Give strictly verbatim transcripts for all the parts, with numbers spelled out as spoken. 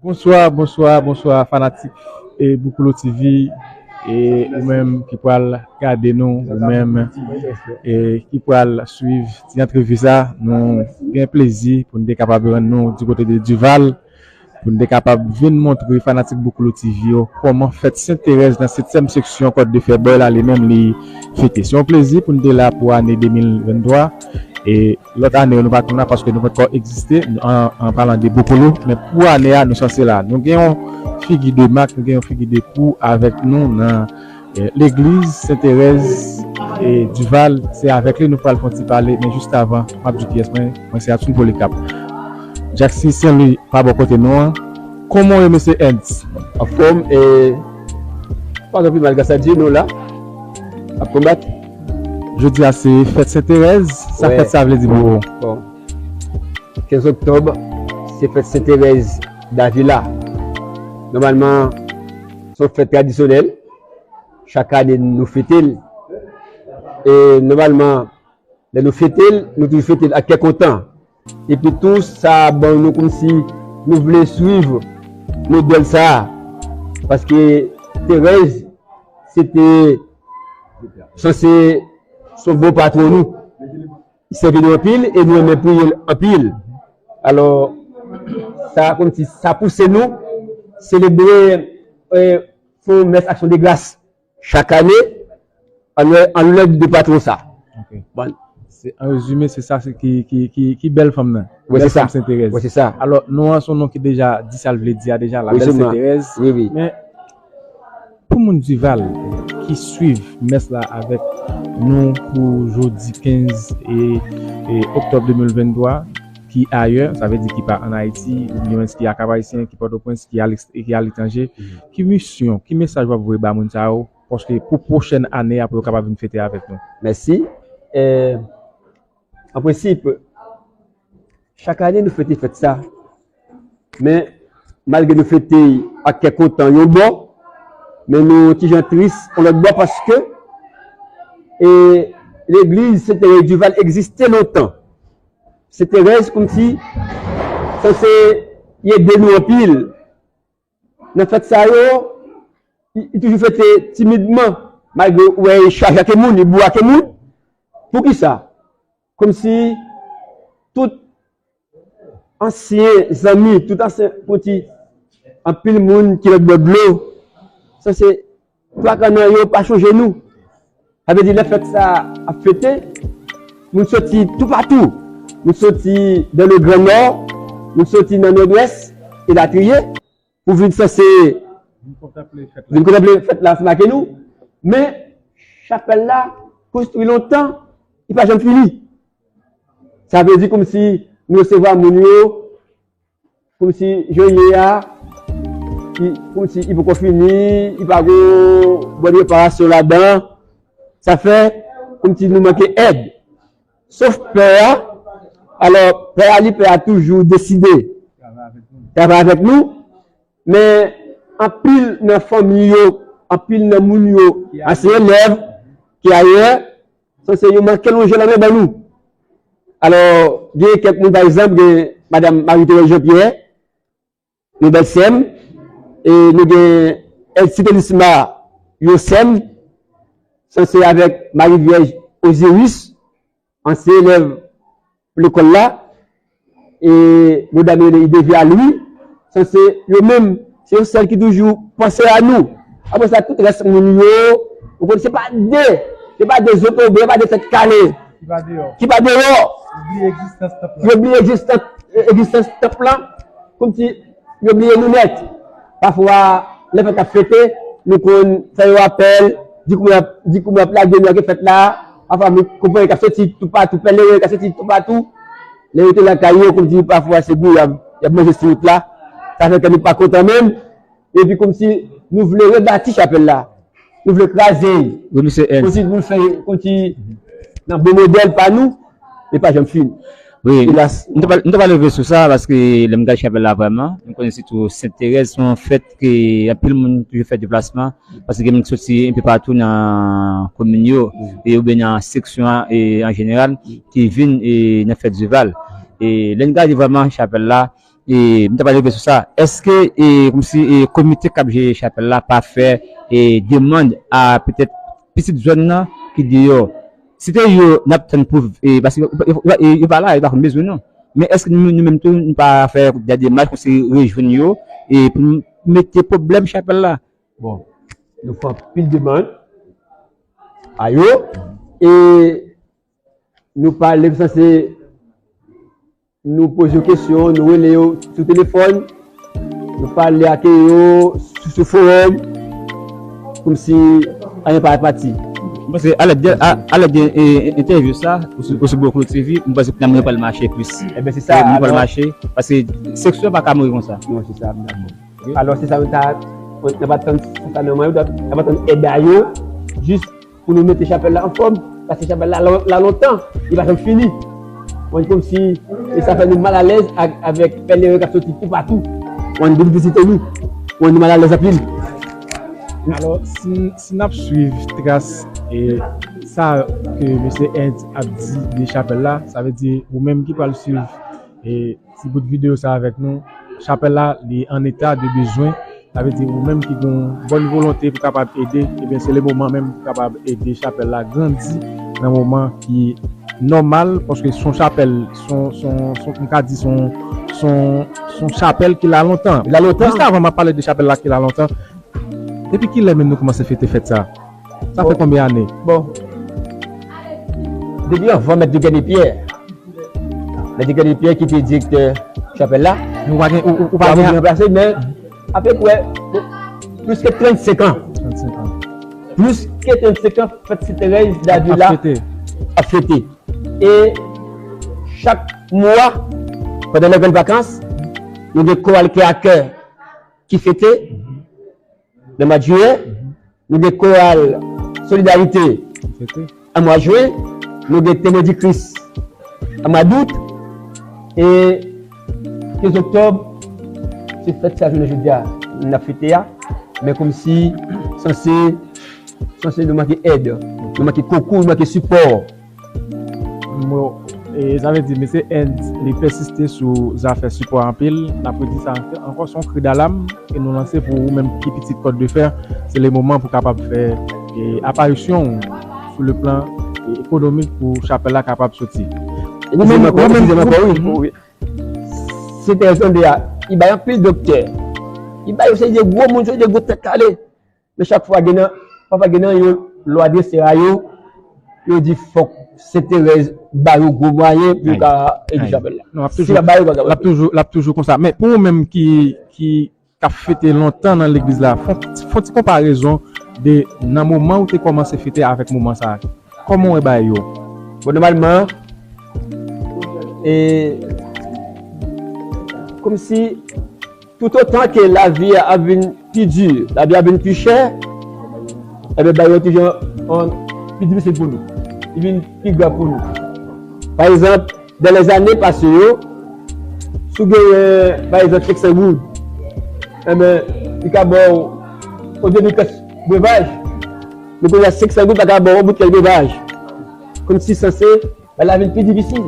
Bonswa, bonswa, bonswa fanatik e Boukoulou T V, e ou menm ki pral gade nou, ou menm e ki pral swiv ti antrevi sa, nou gen plezi pou n te kapab rann nou di kote de Duval, pou n te kapab vin montre fanatik Boukoulou T V yo kòman fèt Sent Terèz nan setyèm seksyon Kòt de Fè Bèl ale menm li fete. Se yon plezi pou n te la pou ane de mil venntwa. E lòt ane yo nou pa t konn la paske nou pa t ko egziste an, an palan de Boukoulou, men pou ane a nou sanse la. Nou gen yon figi de mak, nou gen yon figi de pou avèk nou nan eh, legliz Sent Terèz e Duval. Se avèk li nou pral fè yon ti pale, men jis avan m ap di kiyès mwen, mwen se Adson Polikap. Jackson Saint Louis pa bò kote nou an. Kòman w ye mesye Ernst? Anfòm, e pa twò pi mal gras a Dye nou la ap konbat. Jodi a se fèt Sent Terèz, sa fèt sa vle di pou ou? Bon, kenz oktòb se fèt Sent Terèz Davila. Nòmalman se yon fèt tradisyonèl. Chak ane nou fete l. E nòmalman lè nou fete l, nou toujou fete l ak kè kontan. Epi tou sa ban nou kòmsi nou vle swiv modèl sa a. Paske Terèz se te sanse se yon bon patwon nou. Li sèvi nou anpil e nou renmen priye l anpil. Alò sa kòmsi sa pouse nou selebre, e, fè yon mès aksyon de gras chak ane an lè, an lè de patwon sa. Ok. Bon. Se, an rezime, se sa se ki, ki, ki, ki bèl fanm nan. Wi, se sa. Bèl fanm Sent Terèz. Wi, se sa. Alò non an se yon non ki deja di sa l vle di a deja, la bèl Sent Terèz. Wi, wi. Men pou moun Duval ki swiv mès la avèk nou pou jodi kenz e, e oktòb de mil venntwa, ki ayè, sa vle di ki pa ann Ayiti, oubyen ki ak Ayisyen, ki Pòtoprens, ki aleks-, ki aletranje, ki misyon, ki mesaj w ap voye ba moun sa yo, paske pou pwochèn ane a pou yo kapab vin fete avèk nou? Mèsi. Eh, an prensip, chak ane nou fete fèt sa. Men malgre nou fete ak kè kontan yon bò, men nou ti jan tris yon lòt bò paske, e, legliz Sent Terèz Duval egziste lontan. Sent Terèz kòmsi sanse ede nou anpil. Nan fèt sa yo, li, li toujou fete timidman, malgre ou wè li chaje ak moun, li boure ak moun. Poukisa? Kòmsi tout ansyen zanmi, tout ansyen kòmsi anpil moun ki lòt bò dlo, sanse twa kannan yo pa chonje nou. Sa vle di lè fèt sa ap fete, moun soti toupatou. Moun soti dans le Grand Nord, moun soti nan Nòdwès, elatriye, pou vin sanse vin kontanple fèt la ansanm ak nou. Men chapèl la konstwi lontan, li pa janm fini. Sa vle di kòmsi nou resevwa moun yo kòmsi jan l ye a, li, kòmsi li poko fini, li pa gon bòn reparasyon ladan. Sa fè kòmsi nou manke èd. Sof pè a, alò, pè a, li pè a toujou deside travay avèk nou, men anpil nan fanmi yo, anpil nan moun yo, ansyen elèv ki ayè, sanse yo manke lonje lanmen ban nou. Alò, gen kèk moun, pa egzanp, gen madanm Marie Thérèse Jean Pierre, yon bèl sè m, e nou gen Èd Sitelisma, yon sè m, sanse avèk Marie Vyèj Osiris, ansyen elèv lekòl la, e yon dam rele Idevia Louis, sanse yo menm, se yo sèl ki toujou panse a nou. Apre sa, tout rès moun yo, ou konn se pa de, se pa de zotobre, se pa de tèt kale ki pa deyò. Yo bliye egzistans, egzistans tanp lan, kòmsi yo bliye nou nèt. Pafwa, lè fèt ap fete, nou konn fè yo apèl, di kouman y ap, di kouman y ap lage nou ak fèt la. Pafwa, nou konprann k ap soti toupatou, pèleren k ap soti toupatou. Lè yo te lakay yo, kòmsi pafwa se gou y ap, y ap manje sou wout la. Sa fè kè nou pa kontan menm. Epi kòmsi nou vle rebati chapèl la. Nou vle kraze l. Wi, misye Ernst. Kòmsi nou fè, kòmsi nan bon modèl pa nou, li pa janm fin. Wi, elas. M ta pral, m ta pral leve sou sa, paske lè m gade chapèl la vrèman, m konnen sitou Sent Terèz se yon fèt ke anpil moun toujou fè deplasman, paske gen moun ki soti enpe patou nan komin yo, e oubyen nan seksyon an, e an jeneral, ki vin, e nan fèt Duval. E lè n gade vrèman chapèl la, e, m ta pral rive sou sa. Èske, e, kòmsi, e, komite k ap jere chapèl la pa fè, e, demann a petèt pitit zòn nan ki deyò? Si te yo, n ap tann pou, e, paske yo, yo, yo, yo pa la, yo pa konn bezwen nou. Men èske nou, nou menm tou, nou pa fè de demach kòmsi rejwenn yo, e, pou n mete pwoblèm chapèl la? Bon, nou fè anpil demann a yo, e nou pale, sanse nou poze yo kesyon, nou rele yo sou telefòn, nou pale ak yo sou, sou fowòm, kòmsi anyen pa pati. M panse alèd de, a, alèd de, e, e, entèvyou sa, ou sou, ou sou Boklo T V, m panse ke nou pral mache plis. Ebyen, se sa, nou pral mache, paske seksyon pa ka mouri konsa. Non, se sa, m dakò. Alò, se sa nou ta, nou pa tann sa nan men yo, nou pa tann èd a yo, jis pou nou mete chapèl la anfòm, paske chapèl la, la, la lontan, li pa janm fini. Mwen, kòmsi, e sa fè nou malalèz ak, avèk pèleren k ap soti toupatou. Mwen, nou vizite nou. Mwen, nou malalèz anpil. Alò, si, si n ap swiv tras, e, sa ke mesye Ernst ap di de chapèl la, sa vle di ou menm ki pral swiv, e, ti bout videyo sa avèk nou. Chapèl la, li an eta de bezwen. Sa vle di, ou menm ki gen yon bòn volonte pou kapab ede, ebyen, se le moman menm pou kapab ede chapèl la grandi nan moman ki nòmal, paske se yon chapèl, se yon, se yon, se yon, m ka di, se yon, se yon, se yon chapèl ki la lontan. La lontan. Jis avan m ap pale de chapèl la ki la lontan, depi kilè menm nou kòmanse fete fèt sa? Sa fè konbyen ane? Bon, depi anvan Mèt Ducany Pierre. Mèt Ducany Pierre ki te direktè chapèl la. Ou pa gen, ou, ou pa gen ranplase, men apeprè plis ke trannsenk an. Trannsenk an. Plis ke trannsenk an, fèt Sent Terèz Davila ap fete. Ap fete. E chak mwa, pandan lè grann vakans, nou gen koral Kè a Kè ki fete nan mwa jiyè. Nou gen koral Solidarite an mwa jen. Nou gen Temwen di Kris an mwa dout. E kenz oktòb, se fèt sa jounen jodi a n ap fete a. Men kòmsi, sanse, sanse nou manke èd, nou manke konkou, nou manke sipò. Bon, e sa vle di, mesye Ernst, li pèsiste sou zafè sipò anpil. N ap redi sa ankò, se yon kri dalam ke nou lanse pou ou menm ki pitit Kòt de Fè. Se le moman pou kapab fè, e, aparisyon w sou le plan, e, ekonomik pou chapèl la kapab soti. Ou menm, ou menm, wi. Sent Terèz Anglè a, li bay anpil doktè. Li bay yon seri de gwo moun, yon seri de gwo tèt kale. Men chak fwa gen nan, pafwa gen nan yo, lè w adrese a yo, yo di fòk Sent Terèz ba yo gwo mwayen pou yo ka ede chapèl la. Non, l ap toujou, l ap toujou, l ap toujou konsa. Men pou ou menm ki, ki, k ap fete lontan nan legliz la, fè yon ti, fè yon ti konparezon de nan moman ou te kòmanse fete avèk moman sa a. Kòman w wè bagay yo? Bon, nòmalman, e, kòmsi toutotan ke lavi a ap vin pi di, lavi a ap vin pi chè, enben, bagay yo toujou an, pi difisil pou nou. Li vin pi grav pou nou. Pa egzanp, dan lèzane pase yo, si w genyen, pa egzanp, senk san goud, enben, li ka ba w yon demi kès brevaj. Men kounye a, senk san goud pa ka ba w yon bout kès brevaj. Kòmsi sanse, bagay la vin pi difisil.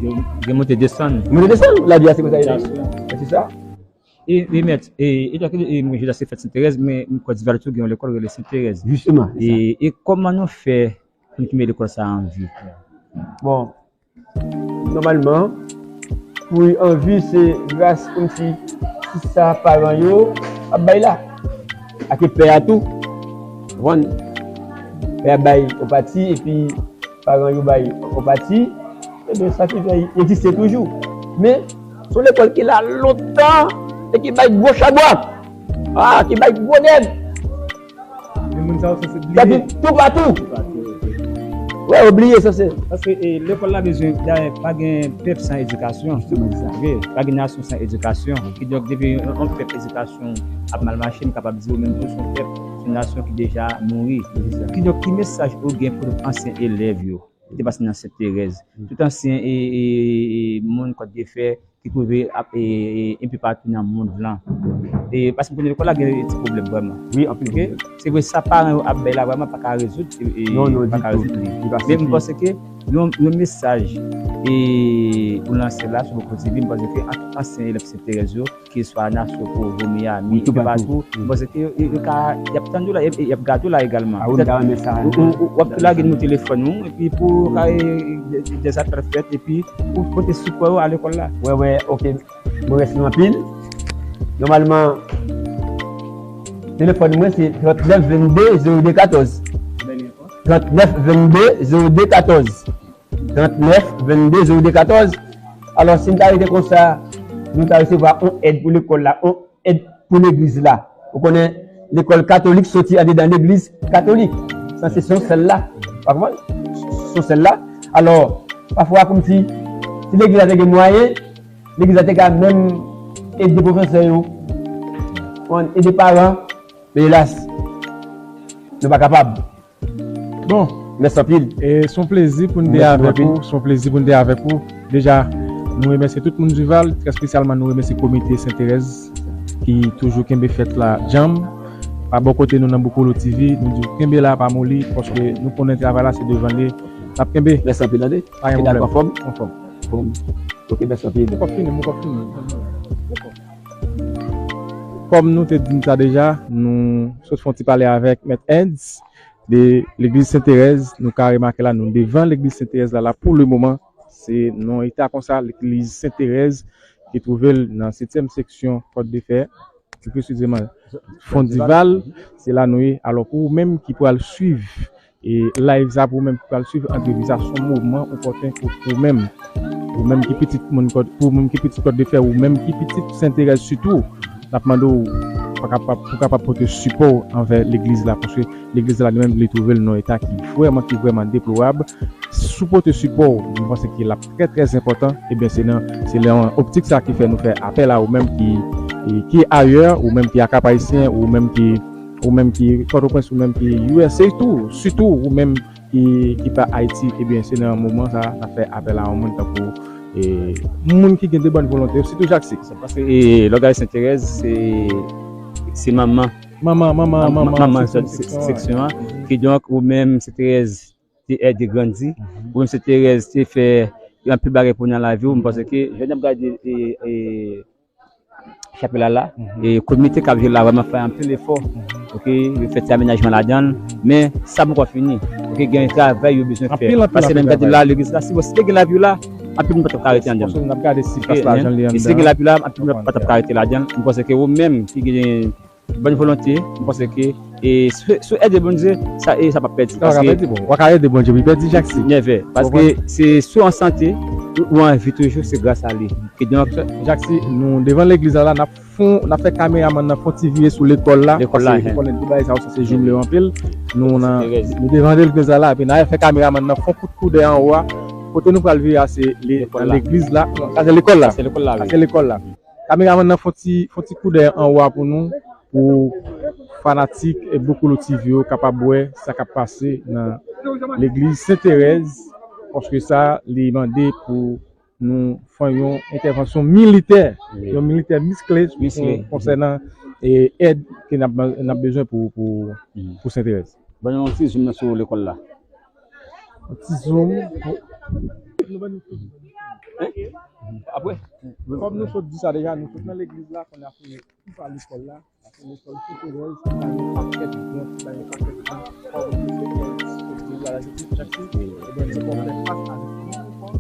Yo, gen monte desann. Monte desann, lavi a se konsa li ye. Enflasyon. Se sa. E, e mèt, e, e, e, mwen, jodi a se fèt Sent Terèz, men m kwè Divalye tou gen yon lekòl rele Sent Terèz. Jisteman, se sa. E, e kòman nou fè pou n kenbe lekòl sa a an vi? Bon, nòmalman, pou li an vi, se gras kòmsi sa paran yo ap bay la. Ak pè a tou. Ou konprann? Pè a bay yon pati, epi paran yo bay yon pati, ebyen, sa ki fè li egziste toujou. Men, se yon lekòl ki la lontan e ki bay gwo chabrak. Ah, ki bay gwo nèg. Men moun sa yo sanse bliye. Ki ap viv toupatou. Toupatou, ok. Wi, yo bliye sanse. Paske, e, lekòl la bezwen, dayè, pa gen pèp san edikasyon. Jisteman, se sa. Wi, pa gen nasyon san edikasyon. Kidonk, depi yon, yon pèp edikasyon ap mal mache, m kapab di ou menm tou se yon pèp, se yon nasyon ki deja mouri. Kidonk, ki mesaj ou gen pou tout ansyen elèv yo ki te pase nan Sent Terèz, tout ansyen e, e, e, e moun Kòt de Fè ki twouve ap, e, e, enpe patou nan mond lan? E, paske m konnen lekòl la gen ti pwoblèm vrèman. Wi, anpil pwoblèm. Se vre, sa paran yo ap bay la vrèman pa ka rezoud, e, e, pa ka rezoud li. Men m panse ke yon, yon mesaj e, pou lanse la sou Bokolo T V, m panse ke an-, ansyen elèv Sent Terèz yo, keswa Nassau, Provo, Miami, toupatou, m panse ke yo, yo, yo ka, y ap tande w la, y ap, y ap gade w la egalman. Ou, ou, ou, w ap tou lage nimewo telefòn ou, epi pou kay de, de, de zafè fèt, epi pou pote sipò yo a lekòl la. Wè, wè, ok. Mwen rèspe anpil. Nòmalman, telefòn mwen se trannèf vennde zewo de katòz. Trannèf vennde zewo de katòz. Trannèf vennde zewo de katòz. Alò, si n ta rete konsa, nou ta resevwa yon èd pou lekòl la, yon èd pou legliz la. Ou konnen, lekòl katolik soti andedan legliz katolik. Sa se yon sèl la. Pa konprann? Se yon sèl la. Alò, pafwa, kòmsi, si legliz la te gen mwayen, legliz la te ka menm ede pwofesè yo, konprann, ede paran, men elas, nou pa kapab. Bon. Mèsi anpil. E se yon plezi pou n te avèk ou, se yon plezi pou n te avèk ou. Deja, nou remèsye tout moun Dival, trè espesyalman nou remèsye komite Sent Terèz ki toujou kenbe fèt la djanm. Pa bò kote nou nan Bokolo T V, nou di w kenbe la, pa moli, paske nou konnen travay la se devan li. N ap kenbe. Mèsi anpil, tande. Pa gen pwoblèm. Anfòm? Anfòm. Bon. Ok, mèsi anpil. Mwen kòm fini, mwen kòm fini. Kòm nou te di n sa deja, nou sot fè yon ti pale avèk Mèt Ends de legliz Sent Terèz. Nou ka remake la, nou devan legliz Sent Terèz la, la pou le moman. Se nan eta konsa, legliz Sent Terèz ki twouve l nan setyèm seksyon Kòt de Fè, pi presizeman Fon Dival, se la nou ye. Alò, pou ou menm ki pral swiv e live sa, pou ou menm ki pral swiv antrevi sa, se yon moman enpòtan pou, pou ou menm. Ou menm ki pitit moun Kòt, pou ou menm ki pitit Kòt de Fè, ou menm ki pitit Sent Terèz sitou, n ap mande w pou kapab, pou kapab pote sipò w anvè legliz la, paske legliz la li menm li twouve l nan yon eta ki vrèman, ki vrèman deplorab. Si w pote sipò w, mwen panse ke l ap trè, trè enpòtan. Ebyen, se nan, se nan optik sa ki fè nou fè apèl a ou menm ki, ki ayè, ou menm ki a Kap Ayisyen, ou menm ki, ou menm ki Pòtoprens, ou menm ki U S A tou, sitou ou menm ki, ki pa Ayiti, ebyen, se nan moman sa, n ap fè apèl a yon moun tankou, e, moun ki gen de bòn volonte, sitou Jaksy. Paske, e, lè w gade Sent Terèz, se, se manman. Manman, manman, manman, manman seksyon, se-, seksyon an. Kidonk, ou menm, Sent Terèz, te ède grandi. Ou menm Sent Terèz te fè anpil bagay pou nou nan lavi w. Mwen panse ke jodi a n ap gade, e, e, chapèl la la, e komite k ap jwe la vrèman fè anpil efò. Ok, yo fè ti amenajman ladan l, men sa poko fini. Ok, gen travay yo bezwen fè. Paske lè n gade la, legliz la, si, bon, si te gen lavi w la, anpil moun pa t ap ka rete anndan l. E si te gen lavi w la, anpil moun pa t ap ka rete ladan l. Mwen panse ke ou menm ki gen bòn volonte, mwen panse ke, e, sou, sou èd Bondye, sa, e, sa p ap pèdi. Sa p ap pèdi, bon. W a ka ede Bondye, wi, pèdi Jaksy. Nèfè, paske se sou an sante, ou, ou an vi toujou, se gras a li. Kidonk, Jaksy, nou devan legliz la, la, n ap fon, n ap fè kameramann nan fon ti vire sou lekòl la, paske ou konnen tout bagay sa yo sanse jimle anpil. Nou nan, nou devan legliz la, la, epi n a fè kameramann nan fon kout koudèy anwo a. Kote nou pral vire a, se le-, legliz la. Non, sa se lekòl la. Sa se lekòl la, wi. Sa se lekòl la. Kameramann nan fon ti, fon ti koudèy anwo a pou nou, pou fanatik e Bokolo T V yo kapab wè sa k ap pase nan legliz Sent Terèz, paske sa li mande pou nou fè yon entèvansyon militè, yon militè miskle konsènan, e, èd ke n ap, n ap bezwen pou, pou, pou Sent Terèz. Ban nou yon ti zoom nan sou lekòl la. Yon ti zoom. Apre, kòm nou sot di sa deja, nou sot nan legliz la, kounye a pou nou pa lekòl la. Paske lekòl Sent Terèz, se pa yon pakèt byen, se pa yon pakèt byen. Kòm nou sot nan legliz la, la, se tout chak jou. Ebyen, nou fè fas avèk nou,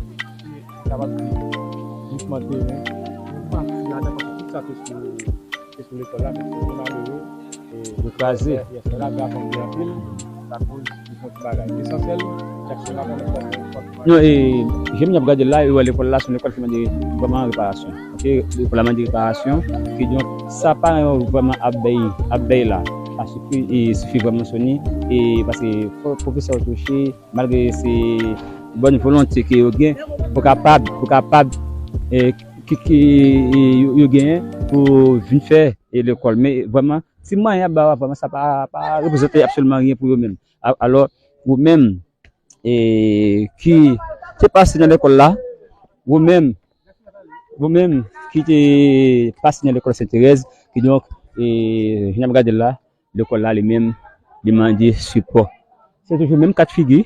nou kapab di mouvman teren, nou pa ladan paske tout sa te sou, te sou lekòl la, men se malere. Yo kraze. Non, e, jan m ap gade la, e wè lekòl la, se yon lekòl ki mande vrèman reparasyon. Ok, lekòl la mande reparasyon. Kidonk, sa paran yo vrèman ap bay, ap bay la, pa sifi, e, sifi vrèman soni, e, paske pwo-, pwofesè yo touche, malgre se bòn volonte ke yo gen, pou kapab, pou kapab, e, ki, ki, e, yo, yo genyen pou vin fè, e, lekòl. Men vrèman, ti mwayen y ap ba yo a, vrèman, sa pa, pa reprezante absoliman anyen pou yo menm. A-, alò, ou menm, e, ki te pase nan lekòl la, ou menm, ou menm ki te pase nan lekòl Sent Terèz, kidonk, E jan n ap gade l la, lekòl la li menm, li mande sipò. Se toujou menm kat figi,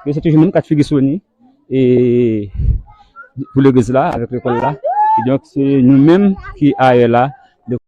yo se toujou menm kat figi Sony, e pou legliz la, avèk lekòl la. Kidonk, se nou menm ki ayè la,